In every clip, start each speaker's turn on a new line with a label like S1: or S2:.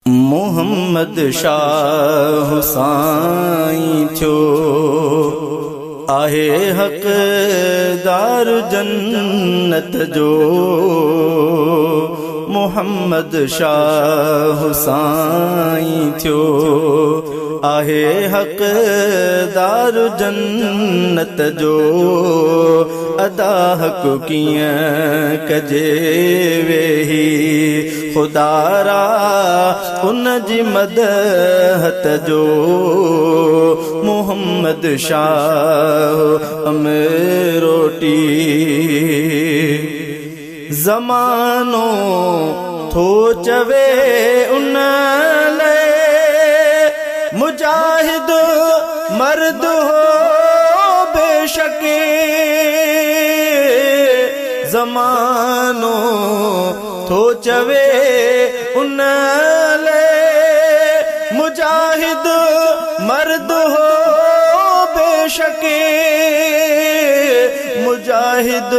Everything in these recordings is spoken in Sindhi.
S1: محمد شاهه سائين ٿيو آهي حقدار جنت جو. محمد شاهه سائين ٿيو آهي حقدار جنت جو. ادا حق ڪيئن ڪجي ويهي خدارا ان جي مدحت جو. محمد شاهه امروٽي. زمانو ٿو چوي ان لاءِ مجاهد مرد هو بيشڪ. زمانو ٿو چوي ان لاءِ مجاهد مرد هو بيشڪ. مجاهد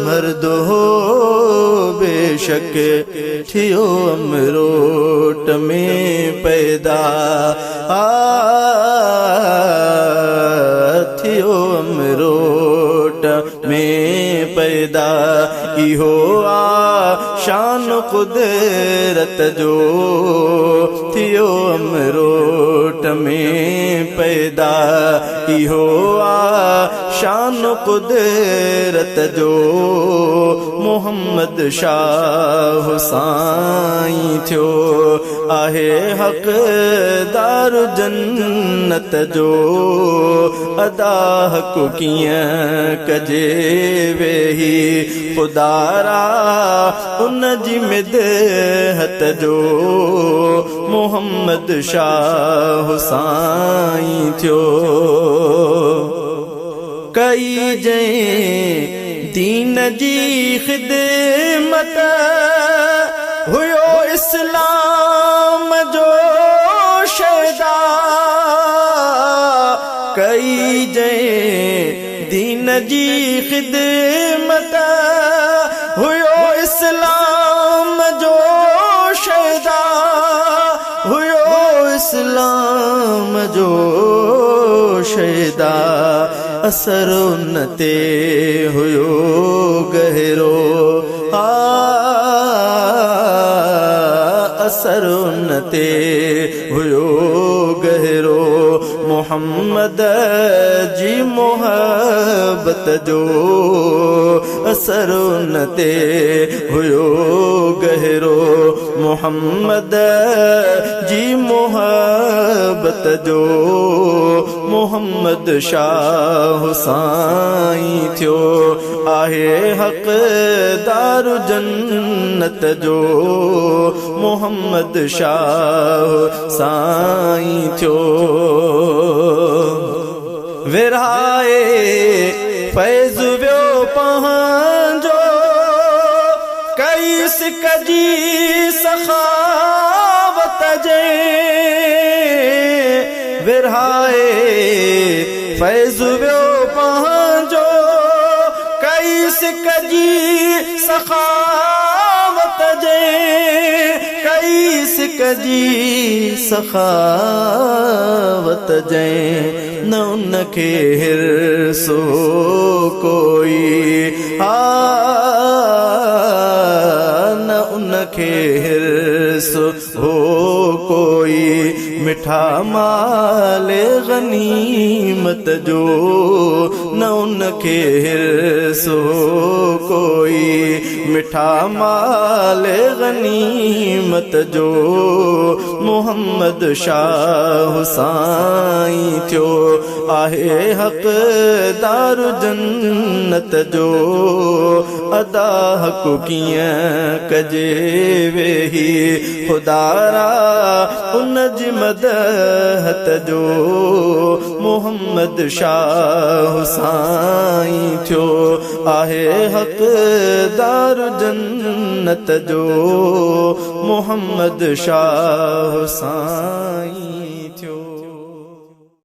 S1: مرد هو بيشڪ، ٿيو امروٽ ۾ پيدا. آ ٿيو امروٽ ۾ پيدا، اهو آ شان قدرت جو. ٿيو امروٽ ۾ پيدا، اهو آ شان قدرت جو. محمد شاهه سائين ٿيو آهي حقدار جنت جو. ادا حق ڪيئن ڪجي ويهي خدارا ان جي مدحت جو. محمد شاهه سائين ٿيو. ڪئي جنهن دين جي خدمت، هيو اسلام جو شيدا. ڪئي جنهن دين جي خدمت، هيو اسلام جو شيدا. هيو اسلام جو شيدا، اثر ان تي هيو گهرو. آ اثر ان تي هيو گهرو. محمد جي محبت جو اثر ان تي هيو گهرو. محمد جي محبت جو. محمد شاهه سائين ٿيو آهي حقدار جنت جو. محمد شاهه سائين ٿيو. ورهائي فيض ويو پنهنجو، ڪئي سڪ جي سخاوت جي. ورهائي فيض ويو پنهنجو، ڪئي سڪ جي سخاوت جي. ڪئي سڪ جي سخاوت جي، نه ان کي حرص ڪوئي. ها نه ان کي حرص هو ڪوئي. مٺا مال غنيمت جو، نه ان کي حرص هو ڪوئي. مٺا مال غنيمت جو. محمد شاهه سائين ٿيو آهي حقدار جنت جو. ادا حق ڪيئن ڪجي ويهي خدارا ان جي مدحت جو. محمد شاهه سائين ٿيو آهي حقدار جنت جو. محمد شاهه سائين.